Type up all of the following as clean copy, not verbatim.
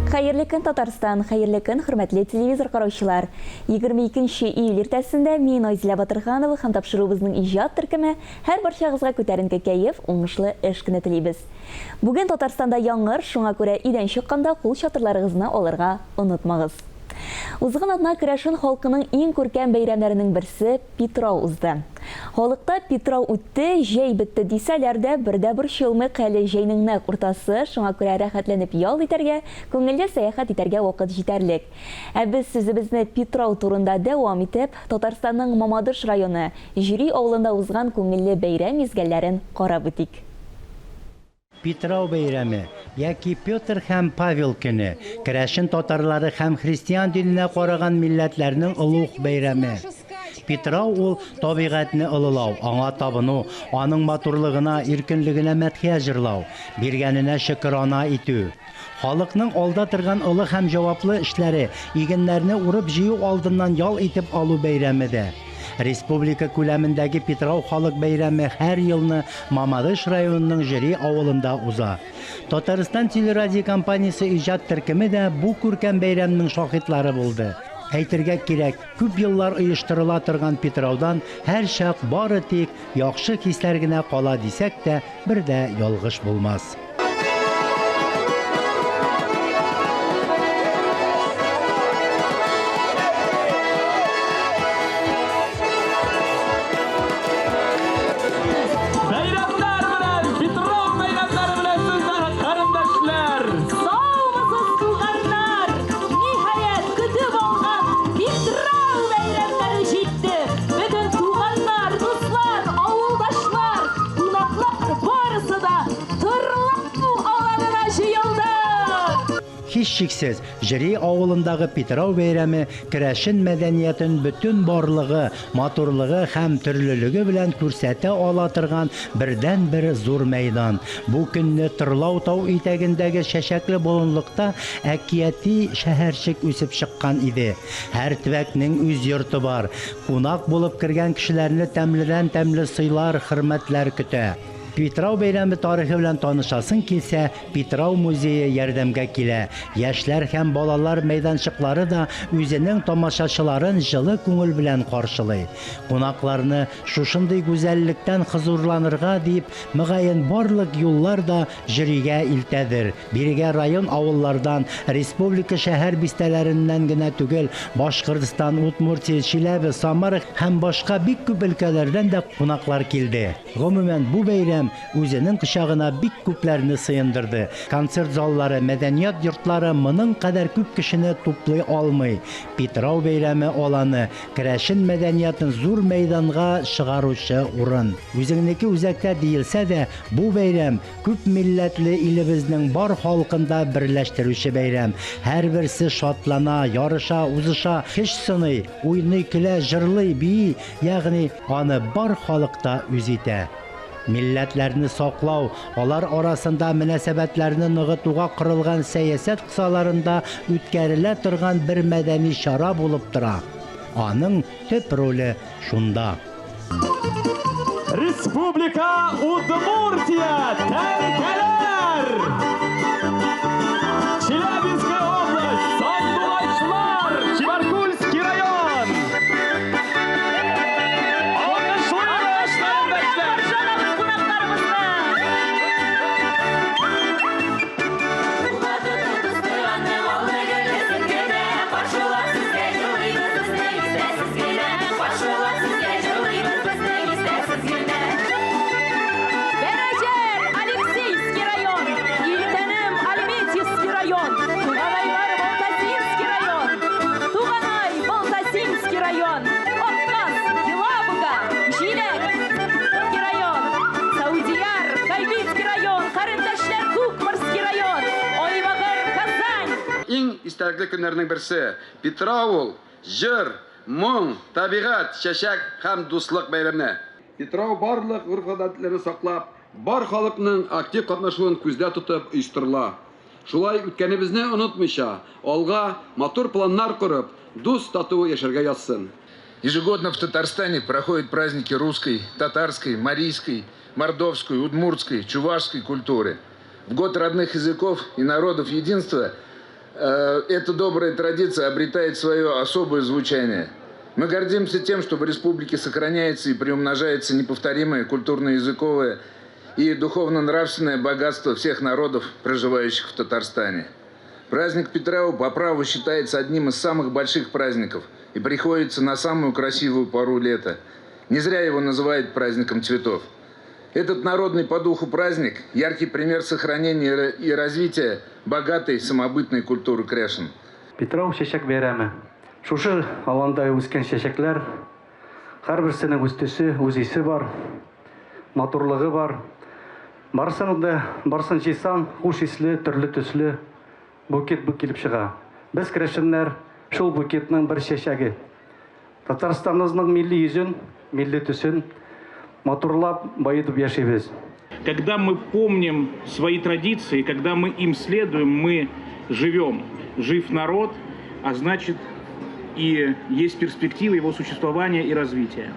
Хәерле көн, Татарстан! Хәерле көн, хөрмәтле телевизор караучылар! 22 июль иртәсендә мин, Айзилә Батырханова һәм тапшыруыбызның иҗат төркеме һәр барчагызга күтәренке кәеф, уңышлы эш көне телибез. Бүген Татарстанда яңгыр, шуңа күрә өйдән чыкканда кул чатырларыгызны алырга онытмагыз. Узган атна керәшен халкының иң күркәм бәйрәмнәренең берсе, Питрау узды. Халыкта Питрау үтте, җәй бетте дисәләр дә, бер дә борчылмыйк, әле җәйнең нәкъ уртасы, шуңа күрә рәхәтләнеп ял итәргә, күңелле сәяхәт итәргә вакыт җитәрлек. Ә без сүзебезне Питрау турында дәвам итеп, Татарстанның Мамадыш районы, Җөри авылында узган күңелле бәйрәм мизгелләрен карап үтик. Питрау бәйрәме, яки Петр һәм Павел көне, керәшен татарлары һәм христиан диненә караган милләтләрнең олуг бәйрәме. Питрау ул, табигатьне олылау, аңа табыну, аның матурлыгына, иркенлегенә мәдхия җырлау, биргәненә шөкерана итү. Халыкның алда торган олы һәм җаваплы эшләре, игеннәрне урып-җыю алдыннан ял итеп алу бәйрәме дә. Республика күләмендәге Питрау халык бәйрәме һәр елны Мамадыш районының Җөри авылында уза. Татарстан телерадиокомпаниясе иҗат төркеме дә бу күркәм бәйрәмнең шаһитлары булды. Әйтергә кирәк, күп еллар оештырыла торган Питраудан һәрчак бары тик яхшы хисләр генә кала дисәк тә, бер дә ялгыш булмас. Бәйрәмнәр белән, Питрау бәйрәмнәре белән сезне, карендәшләр! Саумысыз, туганнар! Ниһаять, көтеп алган Питрау бәйрәмнәре җитте! Бөтен туганнар, дуслар, авылдашлар, кунаклар барысы да Тырлау аланына җыелды! Һичшиксез, Җөри авылындагы Питрау бәйрәме керәшен мәдәниятен бөтен барлыгы, матурлыгы һәм төрлелеге белән күрсәтә ала торган бердәнбер зур мәйдан. Бу көнне Тырлау тау итәгендәге чәчәкле болынлыкта әкияти шәһәрчек үсеп чыккан иде. Һәр төбәкнең үз йорты бар. Кунак булып кергән кешеләрне тәмледән-тәмле сыйлар, хөрмәтләр көтә. Питрау бәйрәме тарихы белән танышасың килсә, Питрау музее ярдәмгә килә. Яшьләр һәм балалар мәйданчыклары да үзенең тамашачыларын җылы күңел белән каршылый. Кунакларны шушындый гүзәллектән хозурланырга дип, мөгаен, барлык юллар да Җөригә илтәдер. Бирегә район-авыллардан, республика шәһәр-бистәләреннән генә түгел, Башкортстан, Удмуртия, Чиләбе, Самара һәм башка бик күп өлкәләрдән дә кунаклар килде. Гомумән, бу бәйрәм үзенең кочагына бик күпләрне сыендырды. Концерт заллары, мәдәният йортлары моның кадәр күп кешене туплый алмый. Питрау бәйрәме аланы, керәшен мәдәниятын зур мәйданга чыгаручы урын. Үзеңнеке үзәктә диелсә дә, бу бәйрәм, күп милләтле илебезнең бар халкын да берләштерүче бәйрәм. Һәрберсе шатлана, ярыша, узыша, көч сыный, уйный, көлә, җырлый, бии, ягъни аны бар халык та үз итә. Милләтләрне саклау, алар арасында мөнәсәбәтләрне ныгытуга корылган сәясәт кысаларында үткәрелә торган бер мәдәни чара булып тора. Аның төп роле шунда. Республика Удмуртия, тәңкәләр! Челябинская область, Сандугачлар, Чебаркульский район! Алкышларыгыз, кардәшләр! Каршы кунакларыбызны! Бәрәҗәр, Алексеевский район, Илтәнем, Альметьевский район, Туганайлар, Балтасинский район, Туганай, Балтасинский район, Аккас, Елабуга, Җиләк, район, Саудияр, Кайбицкий район, Карендәшләр, Кукморский район, Айбагыр, Казань. Иң истәлекле көннәрнең берсе, Питрау ул, җыр, моң, табигать, чәчәк һәм дуслык бәйрәме. Питрау барлык гореф-гадәтләрне саклап, бар халыкның актив катнашуын күздә тотып оештырыла. Шулай үткәнебезне онытмыйча, алга матур планнар корып, дус-тату яшәргә язсын. Ежегодно в Татарстане проходят праздники русской, татарской, марийской, мордовской, удмуртской, чувашской культуры. В год родных языков и народов единства. эта добрая традиция обретает свое особое звучание. Мы гордимся тем, что в республике сохраняется и приумножается неповторимое культурно-языковое и духовно-нравственное богатство всех народов, проживающих в Татарстане. Праздник Питрау по праву считается одним из самых больших праздников и приходится на самую красивую пору лета. Не зря его называют праздником цветов. Этот народный по духу праздник – яркий пример сохранения и развития богатой самобытной культуры кряшен. Питрау чәчәк бәйрәме. Шушы аланда үскән чәчәкләр, һәрберсенең үз төсе, үз исе бар, матурлыгы бар. Барысын да, барысын җыйсаң, хуш исле, төрле төсле букет бу килеп чыга. Без керәшеннәр шул букетның бер чәчәге. Татарстаныбызның милли йөзен, милли төсен матурлап, баетып яшибез. Когда мы помним свои традиции, когда мы им следуем, мы живем. Жив народ, а значит и есть перспектива его существования и развития.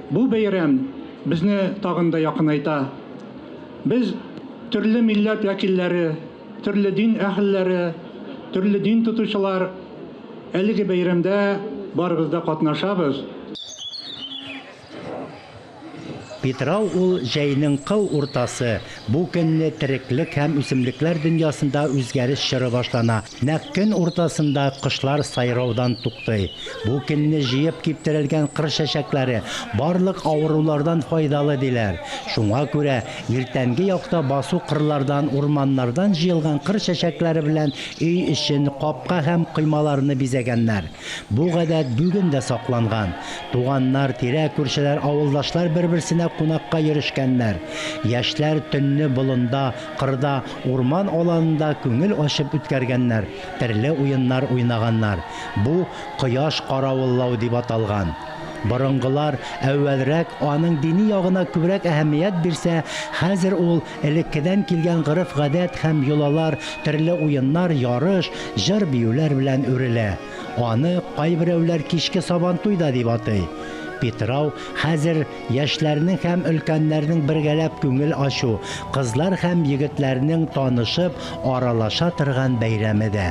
Бу бәйрәм безне тагын да якынайта. Без төрле милләт вәкилләре, төрле дин әһелләре, төрле дин тотучылар әлеге бәйрәмдә барыбыз да катнашабыз. Питрау ул җәйнең кыл уртасы. Бу көнне тереклек һәм үсемлекләр дөньясында үзгәреш чоры башлана. Нәкъ көн уртасында кошлар сайраудан туктый. Бу көнне җыеп киптерелгән кыр чәчәкләре барлык авырулардан файдалы диләр. Шуңа күрә иртәнге якта басу-кырлардан, урманнардан җыелган кыр чәчәкләре белән өй эчен, капка һәм коймаларны бизәгәннәр. Бу гадәт бүген дә сакланган. Туганнар, тирә-күршеләр, авылдашлар бер-берсенә кунакка йөрешкәннәр. Яшьләр төнне болында, кырда, урман аланында күңел ачып үткәргәннәр, төрле уеннар уйнаганнар. Бу кояш каравыллау дип аталган. Борынгылар әүвәлрәк аның дини ягына күбрәк әһәмият бирсә, хәзер ул элеккедән килгән гореф-гадәт һәм йолалар, төрле уеннар, ярыш, җыр-биюләр белән үрелә. Аны кайберәүләр кичке Сабантуй да дип атый. Питрау хәзер яшьләрнең һәм өлкәннәрнең бергәләп күңел ачу, кызлар һәм егетләрнең танышып, аралаша торган бәйрәме дә.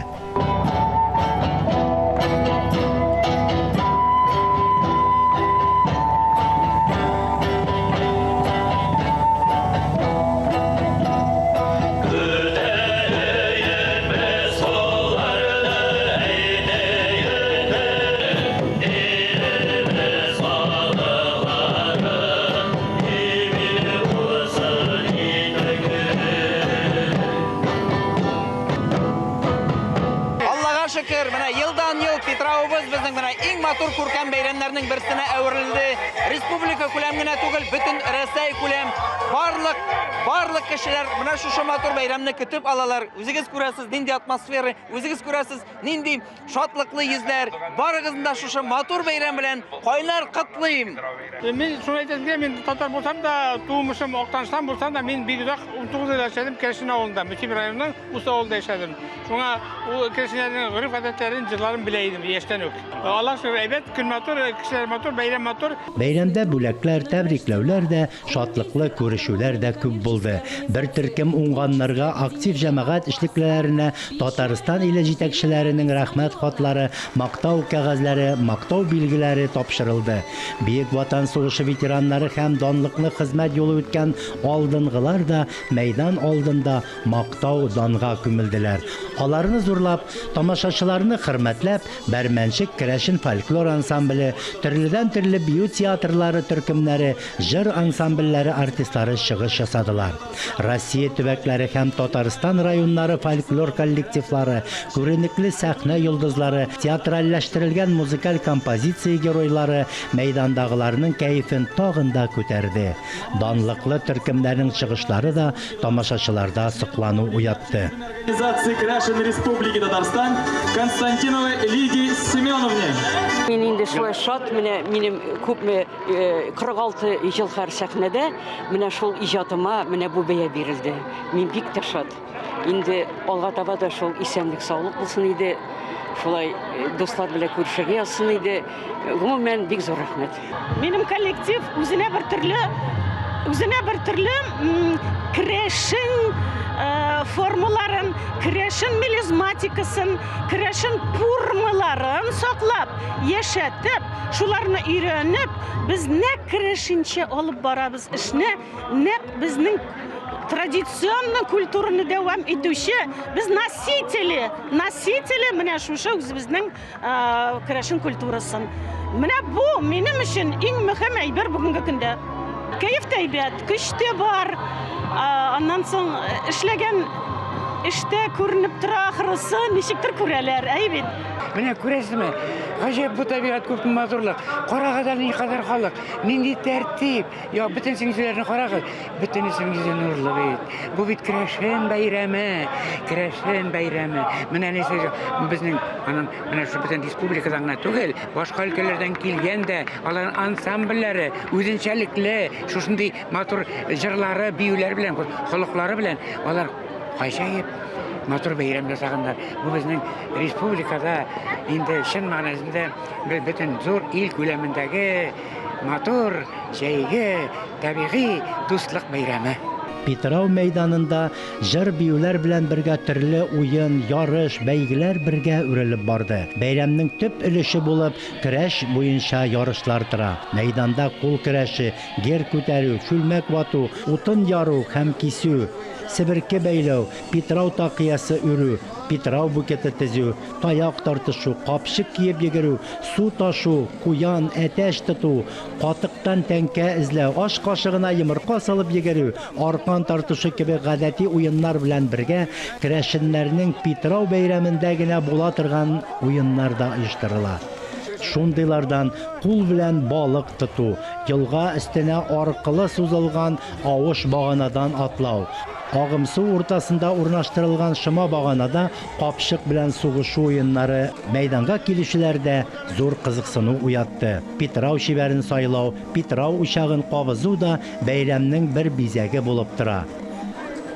Аллага шөкер, менә елдан-ел Питрауыбыз безнең менә иң матур күркәм бәйрәмнәрнең берсенә әверелде. Республика күләм генә түгел, бөтен Рәсәй күләм барлык барлык кешеләр менә шушы матур бәйрәмне көтеп алалар. Үзегез күрәсез, нинди атмосфера, үзегез күрәсез, нинди шатлыклы йөзләр. Барыгызны да шушы матур бәйрәм белән кайнар котлыйм. Мин шуны әйтәсем килә, мин татар булсам да, тумышым Актаныштан булсам да, мин бик озак 19 ел яшәдем Керәшен авылында, Мөслим районының Усы авылында яшәдем. Шуңа ул керәшеннәрнең гореф-гадәтләрен, җырларын белә идем яшьтән үк. Аллаһ шөкер, әйбәт, көн матур, кешеләр матур, бәйрәм матур. Бәйрәмдә бүләкләр, тәбрикләүләр дә, шатлыклы күрешүләр дә күп булды. Бер төркем уңганнарга, актив җәмәгать эшлеклеләренә Татарстан иле җитәкчеләренең рәхмәт хатлары, мактау кәгазьләре, мактау билгеләре тапшырылды. Бөек Ватан сугышы ветераннары һәм данлыклы хезмәт юлы үткән алдынгылар да мәйдан алдында мактау, данга күмелделәр. Аларны зурлап, тамашачыларны хөрмәтләп, Бәрмәнчек керәшен фольклор ансамбле, төрледән-төрле бию театрлары төркемнәре, җыр ансамбльләре артистлары чыгыш ясадылар. Россия төбәкләре һәм Татарстан районнары фольклор коллективлары, күренекле сәхнә йолдызлары, театральләштерелгән музыкаль композиция геройлары мәйдандагыларның кәефен тагын да күтәрде. Данлыклы төркемнәрнең чыгышлары да тамашачыларда соклану уятты. Организации Кряшен Республики Татарстан Константиновой Лидии Семеновне. Мин инде шулай шат, менә минем күпме 46 ел хәр сәхнәдә, менә шул иҗатыма менә бу бәя бирелде. Мин бик тә шат. Инде алга таба да шул исәнлек, саулык булсын иде. Шулай дуслар белән күрешергә язсын иде. Гомумән, бик зур рәхмәт. Минем коллектив үзенә бер төрле, үзенә бер төрле керәшен э, формаларын, керәшен мелизматикасын, керәшен пурмаларын саклап, яшәтеп, шуларны өйрәнеп, без нәкъ керәшенчә алып барабыз эшне, нәкъ безнең традиционный культураны дәвам итүче, без носители, носители менә шушы үзебезнең керәшен культурасын. Менә бу минем өчен иң мөһим әйбер бүгенге көндә. Кәеф тә әйбәт, көч тә бар. Аннан соң эшләгән эштә күренеп тора ахрысы, ничектер күрәләр, әй бит. Менә күрәсезме, гаҗәп бу табигать күпме матурлык. Карагыз әле никадәр халык, нинди тәртип. Я, бөтен йөзләрне карагыз, бөтенесенең йөзе нурлы бит. Бу бит керәшен бәйрәме, керәшен бәйрәме. Менә нәрсә безнең аның менә шу бөтен республикадан гына түгел, башка өлкәләрдән килгән дә, аларның ансамбльләре үзенчәлекле, шушындый матур җырлары, биюләр белән, холыклары белән алар гаҗәеп матур бәйрәм ясаганнар. Бу безнең республикада инде чын мәгънәсендә бөтен зур ил күләмендәге матур җәйге табигый дуслык бәйрәме. Питрау мәйданында җыр-биюләр белән бергә төрле уен, ярыш, бәйгеләр бергә үрелеп барды. Бәйрәмнең төп өлеше булып көрәш буенча ярышлар тора. Мәйданда кул көрәше, гер күтәрү, чүлмәк вату, утын яру һәм кисү, себерке бәйләү, питрау такыясы үрү, питрау букеты төзү, таяк тартышу, капчык киеп йөгерү, су ташу, куян, әтәч тоту, катыктан тәңкә эзләү, аш кашыгына йомырка салып йөгерү, аркан тартышу кебек гадәти уеннар белән бергә керәшеннәрнең Питрау бәйрәмендә генә була торган уеннар да оештырыла. Шундыйлардан кул белән балык тоту, елга өстенә аркылы сузылган авыш баганадан атлау, агымсу уртасында урнаштырылган шома баганада капчык белән сугышу уеннары мәйданга килүчеләрдә зур кызыксыну уятты. Питрау чибәрен сайлау, Питрау учагын кабызу да бәйрәмнең бер бизәге булып тора.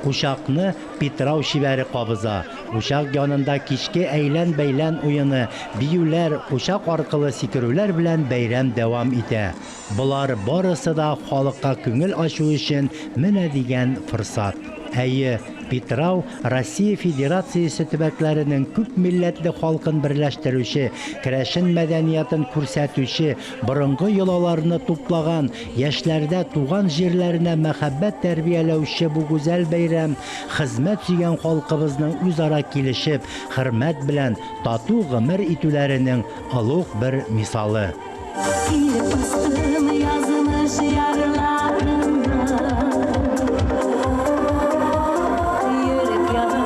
Учакны Питрау чибәре кабыза. Учак янында кичке әйлән-бәйлән уены, биюләр, учак аркылы сикерүләр белән бәйрәм дәвам итә. Болар барысы да халыкка күңел ачу өчен менә дигән форсат. Әйе, Питрау Россия Федерациясе төбәкләренең күп милләтле халкын берләштерүче, керәшен мәдәниятын күрсәтүче, борынгы йолаларны туплаган, яшьләрдә туган җирләренә мәхәббәт тәрбияләүче бу гүзәл бәйрәм хезмәт сөйгән халкыбызның үзара килешеп, хөрмәт белән тату гомер итүләренең олуг бер мисалы. Килеп бастым язмыш ярларына. Йөрәк яна,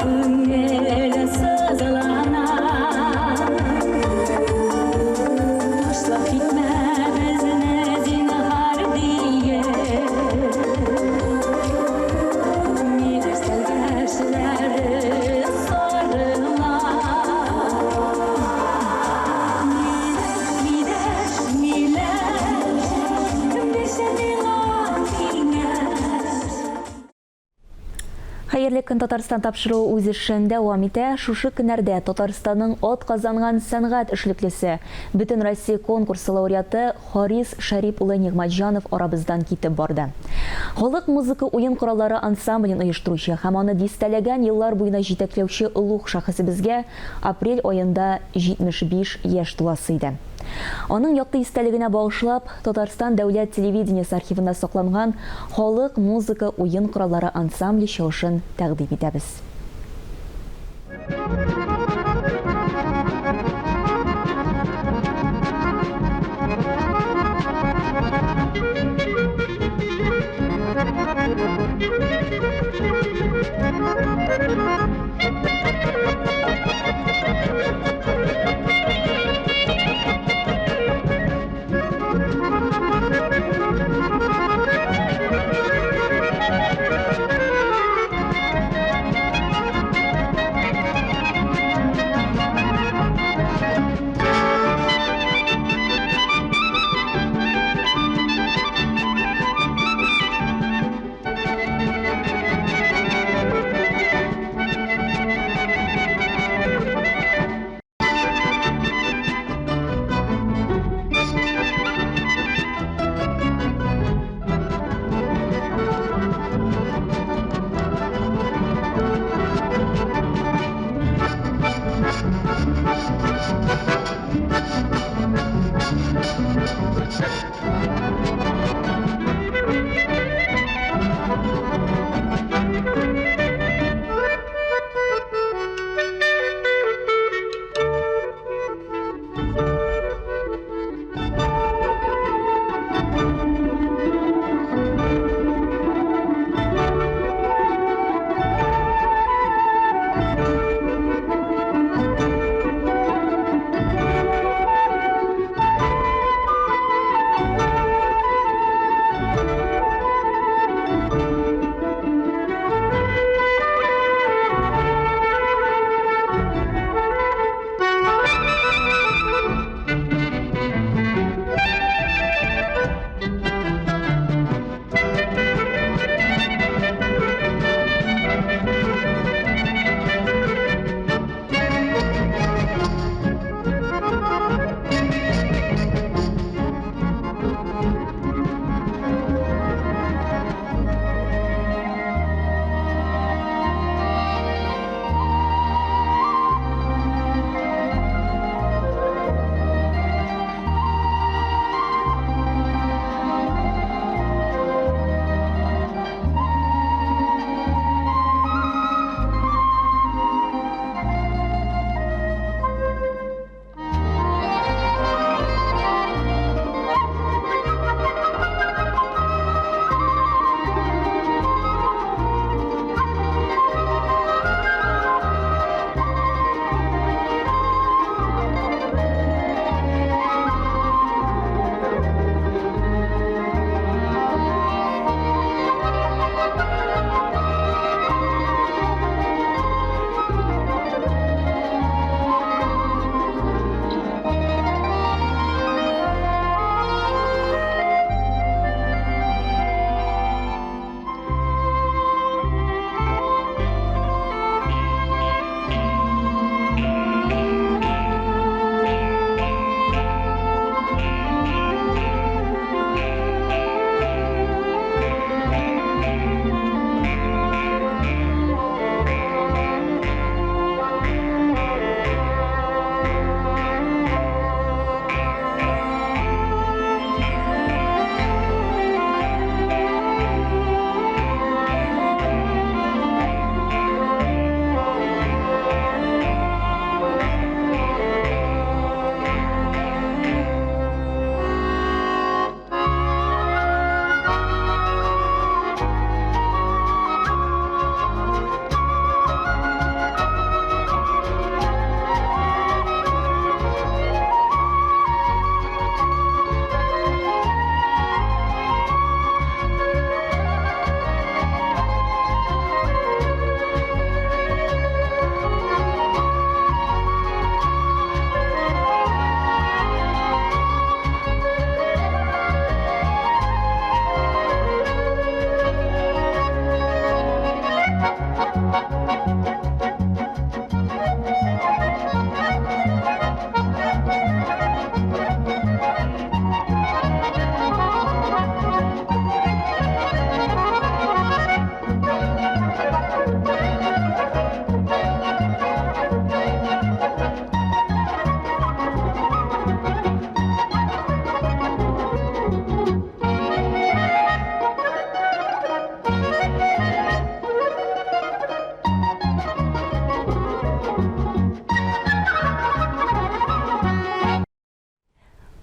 күңел сызлана. Ташлап китмә безне, зинһар диеп. Миләш тәлгәшләре сарыла. Миләш, миләш, кем миңа киңәш? Хәерле көн, Татарстан тапшыруы үз эшен дәвам итә. Шушы көннәрдә Татарстанның атказанган сәнгать эшлеклесе, Бөтенроссия конкурсы лауреаты Харис Шәрип улы Нигъмәтҗанов арабыздан китеп барды. Халык музыка уен кораллары ансамблен оештыручы һәм аны дистәләгән еллар буена җитәкләүче олуг шәхесебезгә апрель аенда 75 яшь туласы иде. Аның якты истәлегенә багышлап, Татарстан дәүләт телевидениесе архивында сакланган халык музыка уен кораллары ансамбле чыгышын тәкъдим итәбез.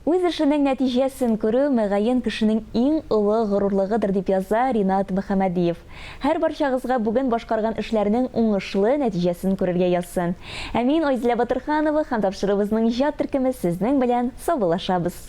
Үз эшенең нәтиҗәсен күрү, мөгаен, кешенең иң олы горурлыгыдыр, дип яза Ринат Мөхәммәдиев. Һәр барчагызга бүген башкарган эшләрнең уңышлы нәтиҗәсен күрергә язсын. Ә мин, Айзилә Батырханова һәм тапшыруыбызның иҗат төркеме сезнең белән саубуллашабыз.